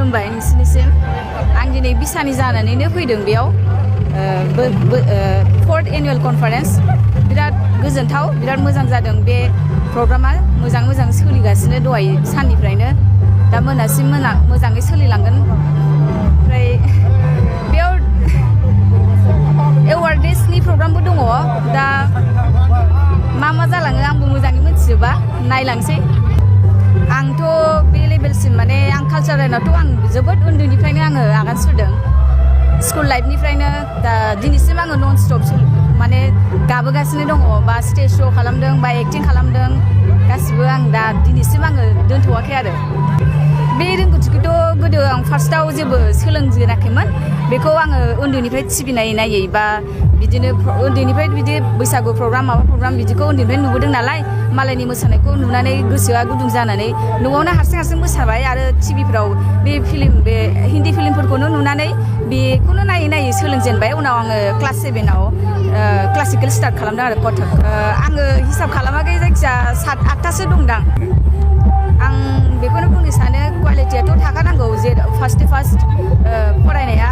खुलुमबाय नोंसिनिसिम आं दिनै बिसानि जानानैनो फैदों बेयाव 4th एनुवेल कनफारेन्स बिराद गोजोनथाव बिराद मोजां जादों बे प्रग्रामा मोजां सोलिगासिनो दहाय साननिफ्रायनो दा मोनासिम मोजाङै सोलिलांगोन ओमफ्राय बेयाव एवारनेसनि प्रग्रामबो दङ दा मा जालाङो आंबो मोजाङै मिथिजोबा नायलांसै आंथ' बे लेभेलसिम माने आं कालचारेलावथ' आं जोबोद उन्दैनिफ्रायनो आङो आगान सुरदों स्कुल लाइफनिफ्रायनो दा दिनैसिम आङो नन स्टप माने गाबोगासिनो दङ बा स्टेज श' खालामदों बा एक्टिं खालामदों गासिबो आं दा दिनैसिम आङो दोनथ'वाखै आरो बे रोंगौथिखौथ' गोदो आं फार्स्टआव जेबो सोलोंजेनाखैमोन बेखौ आङो उन्दैनिफ्राय टिभि नायै बा बिदिनो उन्दैनिफ्राय बिदि बैसागु प्रग्राम माबा प्रग्राम बिदिखौ उन्दैनिफ्राय नुबोदों नालाय मालायनि मोसानायखौ नुनानै गोसोआ गुदुं जानानै न'आवनो हारसिं मोसाबाय आरो टिभिफ्राव बे हिन्दी फिल्मफोरखौनो नुनानै बेखौनो नायै सोलोंजेनबाय उनाव आङो क्लास 7आव क्लासिकेल स्टार्ट खालामदों आरो कथक आङो हिसाब खालामाखै जायखिजाया 7-8थासो दंदां आं बेखौनो बुंनो सानो कुवालिटियाथ' थाखानांगौ जे फार्स्ट फरायनाया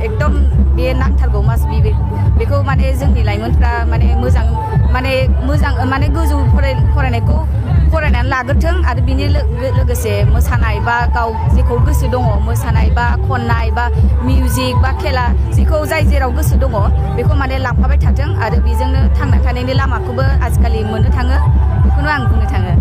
एकदम बे नांथारगौ मास्ट बि बेखौ माने जोंनि लाइमोनफ्रा माने मोजां माने गोजौ फरायनायखौ फरायनानै लाग्रोथों आरो बिनि लोगोसे मोसानाय बा गाव जेखौ गोसो दङ मोसानाय बा खननाय बा मिउजिक बा खेला जेखौ जाय जेराव गोसो दङ बेखौ माने लांफाबाय थाथों आरो बेजोंनो थांना थानायनि लामाखौबो आजिखालि मोननो थाङो बेखौनो आं बुंनो थाङो